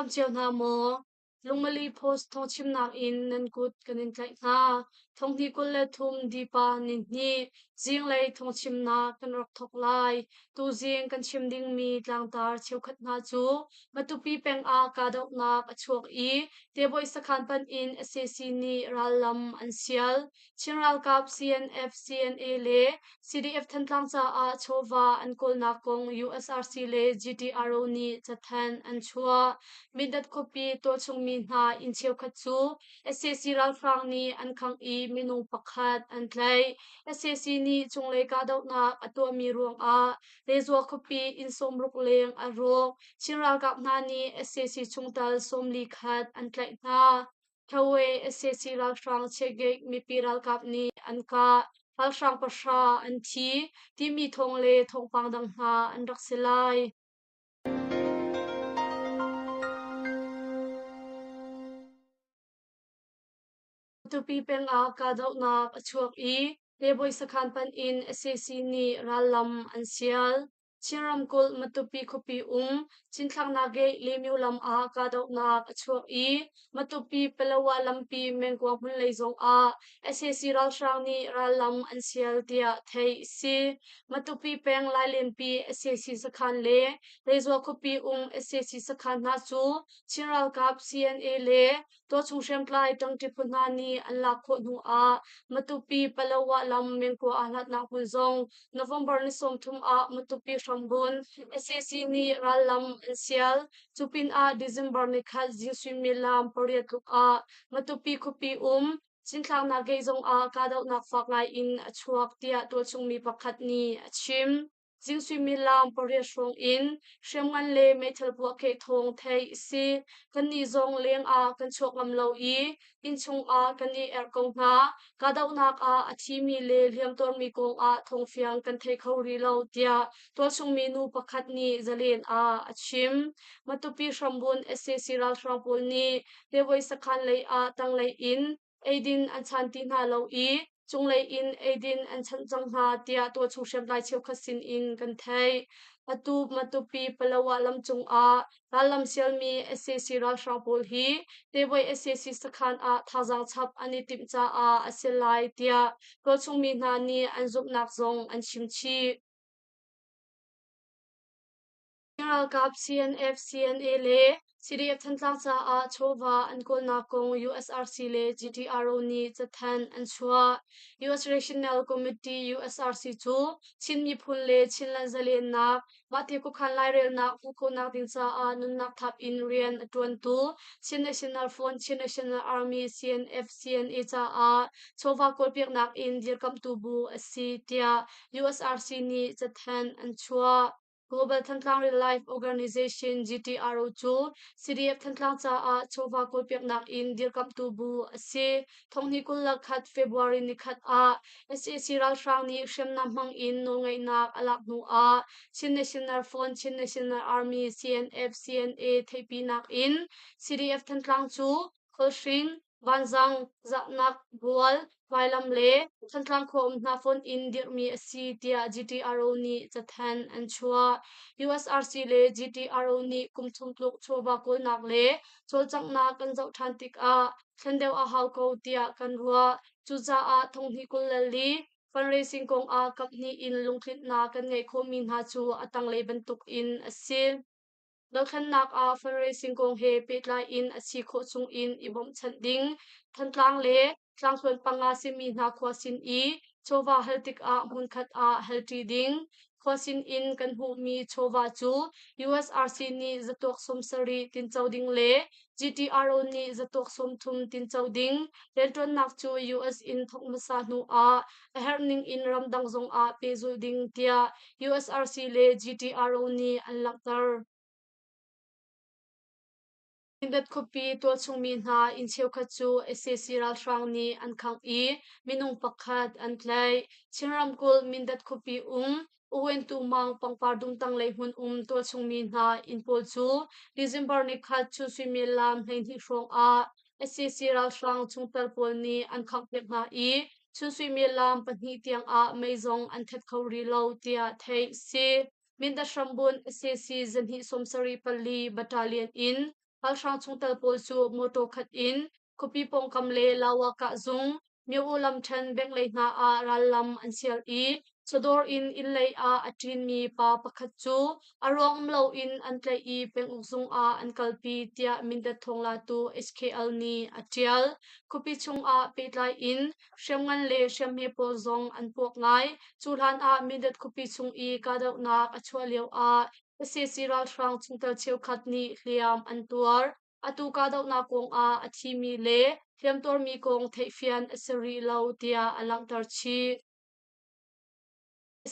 dam cio hna maw? Lungmali Post thawngchimnak in nan kut kan in tlaih hna. Thonghnih 23 Dipa nihnih zinglei thawngchimnak kan rak thawk lai. Tuzing kan chim dingmi tlangtar cheukhat hna cu Matupi peng ah kahdohnak a chuak i Tebawi sakhan panh in sac nih rallam an sial. Chin ralkap CNF, CNA le CDF Thantlang caah chawva an kawlnak kong USRC le GTRO nih cathanh an chuah. Mindat khuapi tualchungmi hna inn cheukhat cu sac ralhrang nih an khangh i minung pakhat an tlaih. Sac nih cunglei kahdohnak a tuahmi ruangah Lezua khuapi inn 60 leng a rawk. Chin ralkap hna nih sac chungtel 41 an tlaih hna. Thawe sac ralhrang Chegek mipi ralkap nih an kah. Ralhrang pahra an thi timi thawng le thawngpang dang hna an rak si lai. Matupi peng ah kahdohnak a chuak i Lebawi sakhan panh in sac nih rallam an sial. Chin ramkulh Matupi khuapi um cinthlaknak gate Lemyu lam ah kahdohnak a chuak i Matupi Palawa lampi Mengkuang hmun lei zong ah sac ralhrang nih rallam an sial tiah theih a si. Matupi peng Lailenpi sac sakhan le Rezua khuapi um sac sakhan hna cu Chin ralkap CNA le Tualchung hriamtlai ṭangṭi phu hna nih an lak khawh hnu ah Matupi Palawa lam Mengkua aa hlatnak hmun zong November ni 30 ah Matupi hrambun sac nih rallam an sial. Cu pinah December ni khat zing suimilam pariat tluk ah Matupi khuapi um cinthlaknak gate zong ah kahdohnak fak ngai in a chuak tiah tualchungmi pakhat nih a chim. Zing suimilam pariat hrawng in hriamngan le meithal puahkeh thawng theih a si. Kannih zong leng ah kan chuak ngam lo i innchung ah kan i erh ko hna. Kahdohnak ah a thimi le hliamtuarmi kong ah thawngfiang kan thei kho rih lo tiah tualchungmi nu pakhat nih Zalen ah a chim. Matupi hrambunh sac ralhrang pawl nih Tewei sakhan lei ah tanglei in eidin an chan ti hna lo i cunglei in eidin an chanh cang hna tiah tualchung hriamtlai cheukhat sin in kan theih. Atu Matupi Palawa lam cungah rallam sialmi sac ralhrang pawl hi Tewei sac sakhan ah thazaang chap an i timh caah a si lai tiah tualchungmi hna nih an zumhnak zong an chim chih. Ralkap CNF, CNA le CDF Thantlang caah chawva an kawlnak kong USRC le GTRO nih cathanh an chuah. US Regional Committee USRC cu Chin miphun le Chinland zalennak, mahte khuakhan lairelnak hmuh khawhnak ding caah nunnak thap in rian a ṭuantu Chin National Front, Chin National Army, CNF, CNA caah chawva kawlpiaknak in dirkamhtu bu a si tiah USRC nih cathanh an chuah. Global Thantlang Relief Organization GTRO cu CDF Thantlang caah chawva kawlpiaknak in dirkamhtu bu a si. Thonghnih 21 February nikhat ah sac ralhrang nih hriamnam hmang in nawlngeihnak a lak hnu ah Chin National Front, Chin National Army, CNF, CNA theihpinak in CDF Thantlang cu Khualhring, Vanzang, Zahnak, Bual, Vailam le Thantlang khua um hna fonh in dirhmi a si tiah GTRO nih cathanh an chuah. USRC le GTRO nih kum thum tluk chawva kawlnak le cawlcanghnak kan zoh ṭhan tikah thlen deuh a hau ko tiah kan ruah. Cucaah thonghnih 24 fundraising kong ah kaphnih in lungtlinhnak kan ngeih khawhmi hna cu a tanglei bantuk in a si. Dothlennak ah fundraising kong he pehtlai in a si khawh chung in i bawmhchanh ding. Thantlang le tlangthluan panga simi hna khua sin i chawva hal tikah hmunkhat ah halṭi ding. Khua sin in kan hmuhmi chawva cu USRC nih zatuak 70 tinco ding le GTRO nih zatuak 30 tinco ding. Rianṭuannak cu US in thawk hmasa hnu ah a herh ning in ramdang zong ah pehzulh ding tiah USRC le GTRO nih an langhter. Mindat khuapi tualchungmi hna inn cheukhat cu sac ralhrang nih an khangh i minung pakhat an tlaih. Chin ramkulh Mindat khuapi um Uwentu Mang pangpar dum tanglei hmun um tualchungmi hna inn pawl cu December nikhat chun suimilam 12 hrawng ah sac ralhrang chungtel pawl nih an khanghpiak hna i chun suimilam pahnih tiang ah mei zong an thet kho rih lo tiah theih a si. Mindat hrambunh sac zahnih 74 Battalion in. Ralhrang chungtel pawl cu mawtaw khat in khuapi pawngkam le Lawakah zung, Myo-U lamṭhen bank lei hna ah rallam an sial i chawdawr in inn lei ah a ṭinmi pa pakhat cu a ruang um loin an tlaih i penguk zung ah an kalpi tiah Mindat thawnglatu HKL nih a ṭial. Khuapi chungah pehtlai in hriamngan le hriamhme pawl zong an puak ngai. Cu hlan ah Mindat khuapi chung i kahdohnak a chuah lioah sac ralhrang chungtel cheukhat nih hliam an tuar. Atu kahdohnak kongah a thimi le hliamtuarmi kong theihfian a si rih lo tiah a langhter chih.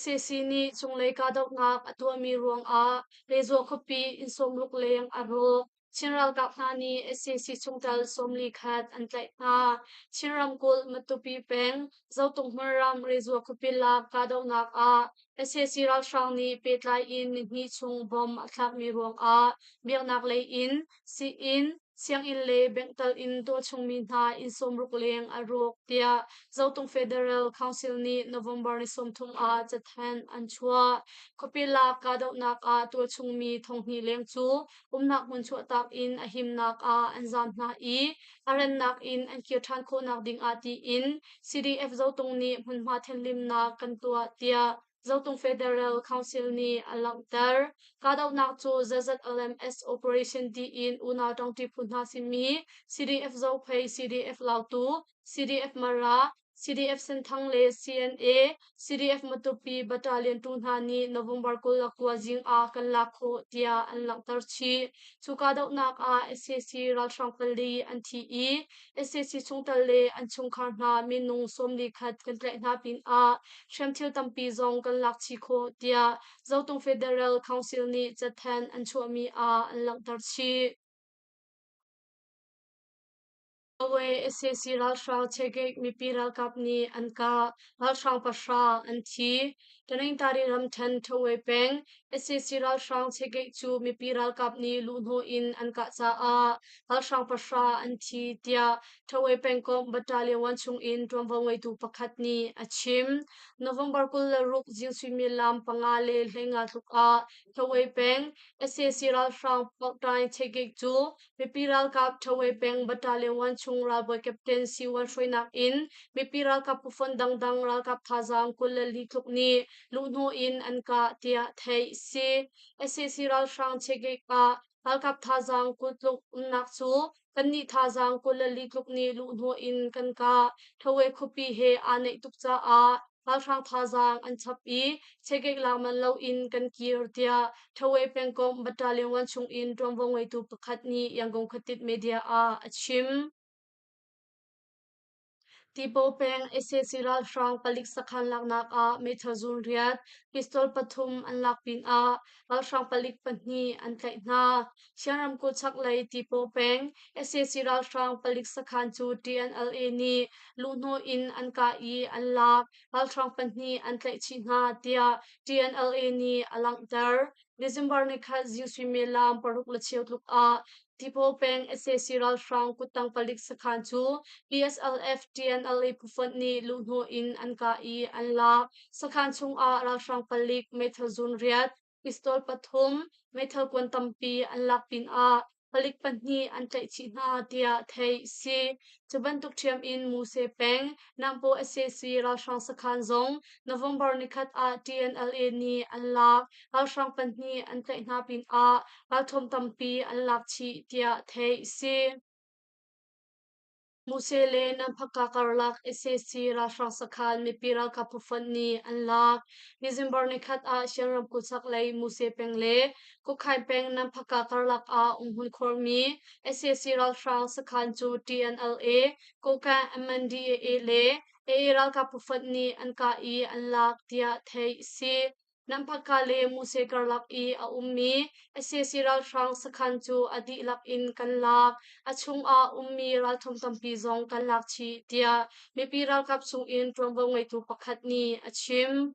Sac nih cunglei kahdohnak a tuahmi ruangah Rezua khuapi inn 60 leng a rawk. Chin ralkap hna nih sac chungtel 41 an tlaih hna. Chin ramkulh Matupi peng Zotung hmunram Rezua khuapi lak kahdohnak ah sac ralhrang nih pehtlai in nihnih chung bomb a thlakmi ruangah biaknak lei in sii-inn, sianginn le bank tal in tualchungmi hna inn 60 leng a rawk tiah Zotung Federal Council nih November ni 30 ah cathanh an chuah. Khuapi lak kahdohnak ah tualchungmi 2000 leng cu umnak hmun chuahtak in a himnak ah an zaam hna i a rannak in an kir ṭhan khawhnak ding ah tiin CDF Zotung nih hmunhma thianhlimnak kan tuah tiah Zotung Federal Council nih a langhter. Kahdohnak cu ZZLMS Operation tiin unau ṭangṭi phu hna simi CDF Zophei, CDF Lautu, CDF Mara, CDF Senthang le CNA, CDF Matupi Battalion tu hna nih November 29 zing ah kan lak khawh tiah an langhter chih. Cu kahdohnak ah sac ralhrang pali an thi i sac chungtel le an chungkhar hna minung 41 kan tlaih hna pinah hriamthil tampi zong kan lak chih khawh tiah Zotung Federal Council nih cathanh an chuahmi ah an langhter chih. Awe sac ralhrang Chegek mipi ralkap nih an kah. Ralhrang pahra an thi. Taningtari ramṭhen Ṭhawe peng sac ralhrang Chegek cu mipi ralkap nih luhhnawh in an kah caah ralhrang pahra an thi tiah Ṭhawe pengkomh Battalion 1 chungin ṭuanvo ngeitu pakhat nih a chim. November 26 zing suimilam 5 le 15 tluk ah Ṭhawe peng sac ralhrang Pakṭaing Chegek cu Mipi ralkap Ṭhawe peng Battalion 1 chung ralbawi Captain C1 hruainak in mipi ralkap phufonh dangdang ralkap thazaang 24 tluk nih luhhnawh in an kah tiah theih a si. Sac ralhrang Chegek ah ralkap thazaang 20 tluk umnak cu kannih thazaang 24 tluk nih luhhnawh in kan kah. Ṭhawe khuapi he aa naih tuk caah ralhrang thazaang an chap i Chegek lak manh loin kan kir tiah Ṭhawe pengkomh Battalion 1 chungin ṭuanvo ngeitu pakhat nih Yangon khuatit media ah a chim. Tipaw peng sac ralhrang palik sakhan laknak ah meithal zun riat, pistol pathum an lak pinah ralhrang palik pahnih an tlaih hna. Chin ramkulh chaklei Tipaw peng sac ralhrang palik sakhan cu TNLA nih luhhnawh in an kah i an lak. Ralhrang pahnih an tlaih chih hna tiah TNLA nih a langhter. December nikhat zing suimilam paruk le cheu tluk ah Tipaw peng sac ralhrang kuttang palik sakhan cu PSLF TNLA phufonh nih luhhnawh in an kah i an lak. Sakhan chungah ralhrang palik meithal zun riat, pistol pathum, meithal kuan tampi an lak pinah palik pahnih an tlaih chih hna tiah theih a si. Cu bantuk ṭhiam in Muse peng Nampo sac ralhrang sakhan zong November nikhat ah TNLA nih an lak. Ralhrang pahnih an tlaih hna pinah ralthuam tampi an lak chih tiah theih a si. Muse le Namphaka karlak sac ralhrang sakhan mipi ralkap phufonh nih an lak. December nikhat ah Shan ramkulh chaklei Muse peng le Kukhain peng Namphaka karlak ah umhmun khuarmi sac ralhrang sakhan cu TNLA, Kokang MNDAA le AA ralkap phufonh nih an kah i an lak tiah theih a si. Namphaka le Muse karlak i a ummi sac ralhrang sakhan cu a dihlak in kan lak. A chungah ummi ralthum tampi zong kan lak chih tiah mipi ralkap chungin ṭuanvo ngeitu pakhat nih a chim.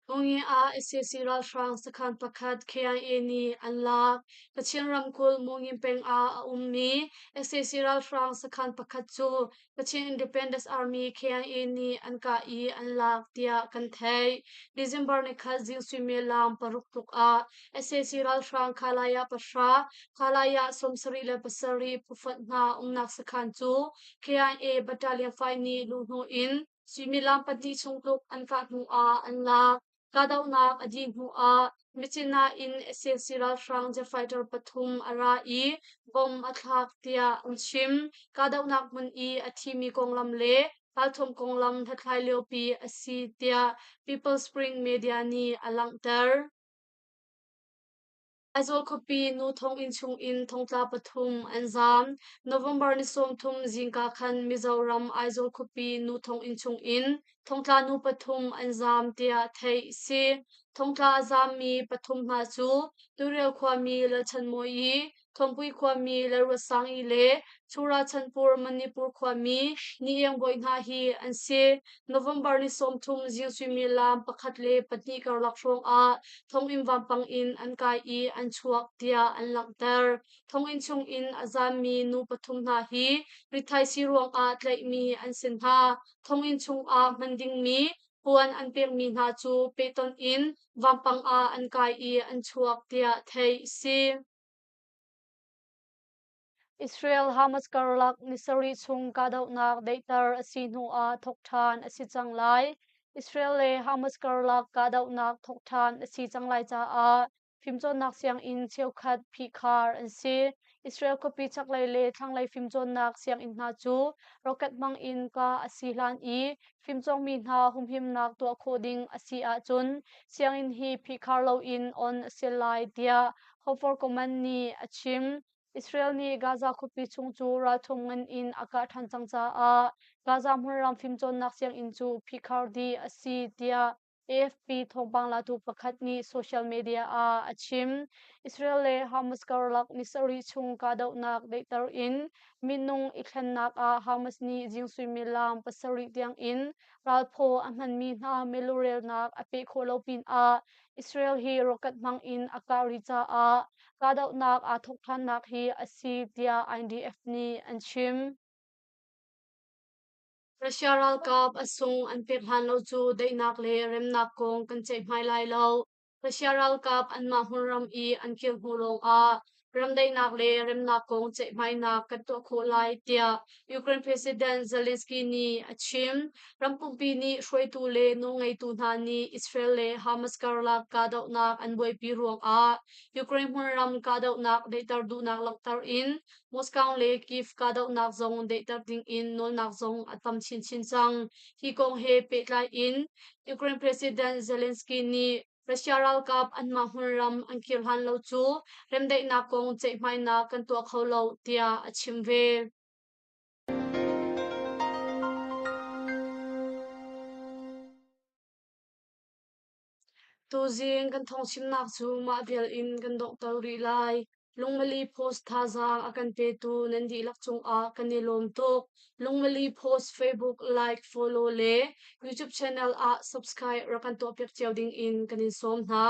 Ngongi ah sac ralhrang sakhan pakhat KIA nih an lak. Kachin ramkulh Mungin peng ah a ummi sac ralhrang sakhan pakhat cu Kachin Independence Army KIA nih an kah i an lak tiah kan theih. December nikhat zing suimilam 6 tluk ah sac ralhrang Khalaya 9, Khalaya 77 phufonh hna umnak sakhan cu KIA Battalion 5 nih luhhnawh in Suimilam 2 chung tluk an kah hnuah an lak. Kahdohnak a dih hnuah Myitkyina in sac ralhrang jet fighter pathum a ra i bomb a thlak tiah an chim. Kahdohnak hmun i a thimi konglam le ralthuam konglam hlathlai liopi a si tiah People Spring Media nih a langhter. Aizawl khuapi nu thonginn chungin thongtla pathum an zaam. November ni 30 zingka khan Mizoram Aizawl khuapi nu thonginn chungin thongtla nu pathum an zaam tiah theih a si. Thongtla a zaammi pathum hna cu Tuirial khuami Lalchanmawii, Thuampui khuami Lalruatsangi le Churachandpur Manipur khuami Ni Iang Bawi hna hi an si. November ni 30 zing suimilam 1 le 2 karlak hrawng ah thonginn vampang in an kai i an chuak tiah an langhter. Thonginn chungin a zaammi nu pathum hna hi rithaisii ruangah tlaihmi an si hna. Thonginn chungah hman dingmi puan an pekmi hna cu pehtonh in vampang ah an kai i an chuak tiah theih a si. Israel-Hamas karlak ni sarih chung kahdohnak daihter a si hnuah thawk ṭhan a si cang lai. Israel le Hamas karlak kahdohnak thawk ṭhan a si cang lai caah fimcawnnak sianginn cheukhat phihkhar an si. Israel khuapi chaklei le thlanglei fimcawnnak sianginn hna cu rocket hmang in kah a si hlan i fimcawngmi hna humhimnak tuah khawh ding a si ahcun sianginn hi phihkhar loin on a si lai tiah Hofor Command nih a chim. Israel nih Gaza khuapi chung cu ralthum ngan in a kah ṭhan cang caah Gaza hmunram fimcawnnak sianginn cu phihkhar dih a si tiah AFP thawngpang latu pakhat nih social media ah a chim. Israel le Hamas karlak ni sarih chung kahdohnak daihter in minung i thlennak ah Hamas nih zing suimilam 7 tiang in ralphaw a hmanmi hna milurelnak a peh khawh lo pinah Israel hi rocket hmang in a kah rih caah kahdohnak aa thawk ṭhannak hi a si tiah IDF nih an chim. Russia ralkap a sung an pek hlan lo cu daihnak le remnak kong kan ceihmai lai lo. Russia ralkap anmah hmunram i an kir hnu lawngah ramdaihnak le remnak kong ceihmainak kan tuah khawh lai tiah Ukraine President Zelensky nih a chim. Ram pumpi nih hruaitu le nawlngeitu hna nih Israel le Hamas karlak kahdohnak an buaipi ruangah Ukraine hmunram kahdohnak daihter duhnak langhter in Moscow le Kyiv kahdohnak zong daihter dingin nawlnak zong a tam chinchin cang. Hi kong he pehtlai in Ukraine President Zelensky nih Russia ralkap anmah hmunram an kir hlan lo cu remdaihnak kong ceihmainak kan tuah kho lo tiah a chim ve. Tuzing kan thawngchimnak cu mah vial in kan donghter rih lai. Lungmali Post thazaang a kan petu nan dihlak cungah kan i lawm tuk. Lungmali Post Facebook like, follow le YouTube channel ah subscribe rak kan tuahpiak cio ding in kan in sawm hna.